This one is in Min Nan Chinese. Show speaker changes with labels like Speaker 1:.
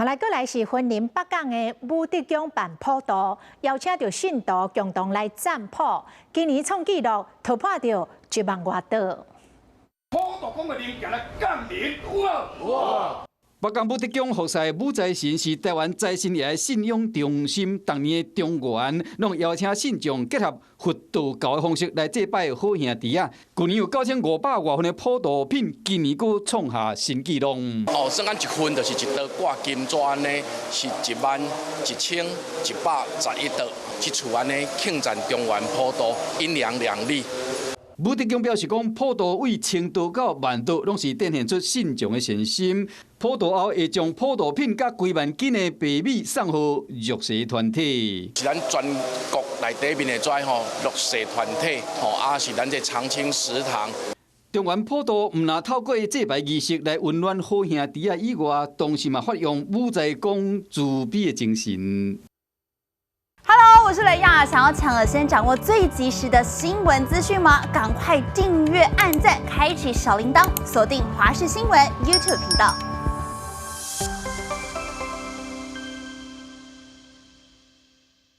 Speaker 1: 來閣來是雲林北港的武德宮辦普渡，邀請著信徒共同來贊普，今年創紀錄突破著1萬外桌。
Speaker 2: 普渡公的靈行來降臨，有無？
Speaker 3: 北港武德宮服侍武財神是台灣財神爺信仰中心，逐年的中元攏邀請信眾結合佛道教的方式來祭拜好兄弟仔。舊年有9500外份的普渡品，今年閣創下新紀錄。
Speaker 4: 哦，算按一份就是一桌掛金紙按呢，是11,111桌，這次按呢慶贊中元普渡，陰陽兩利。
Speaker 3: 武德宮表示講，普渡對千桌到萬桌，攏是展現出信眾的善心。普渡後會將普渡品佮幾萬斤的白米送予弱勢團體。
Speaker 4: 是咱全國內底面的這吼弱勢團體，吼啊是咱這長青食堂。
Speaker 3: 中元普渡毋但透過祭拜儀式來溫暖好兄弟仔以外，同時嘛發揚武財公慈悲的精神。
Speaker 5: Hello，我是雷亞，想要搶先掌握最及時的新聞資訊嗎？趕快訂閱、按讚、開啟小鈴鐺，鎖定華視新聞 YouTube 頻道。